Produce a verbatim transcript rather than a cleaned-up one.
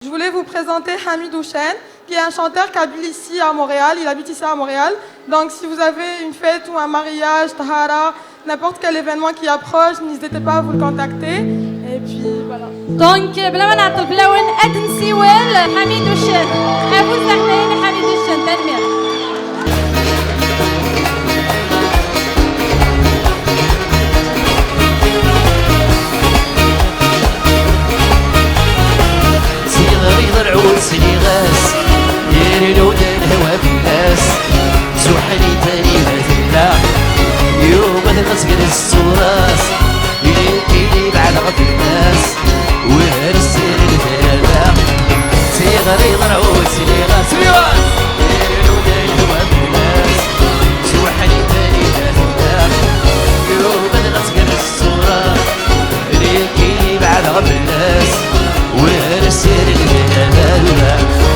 Je voulais vous présenter Hamid Houchen, qui est un chanteur kabyle ici à Montréal. Il habite ici à Montréal. Donc, si vous avez une fête ou un mariage, tahara, n'importe quel événement qui approche, n'hésitez pas à vous le contacter. Et puis, voilà. Donc, بلا ما نعطل في الاول، اد نسيوال حميد وشان. ابو زحمين حميد وشان، تنمير.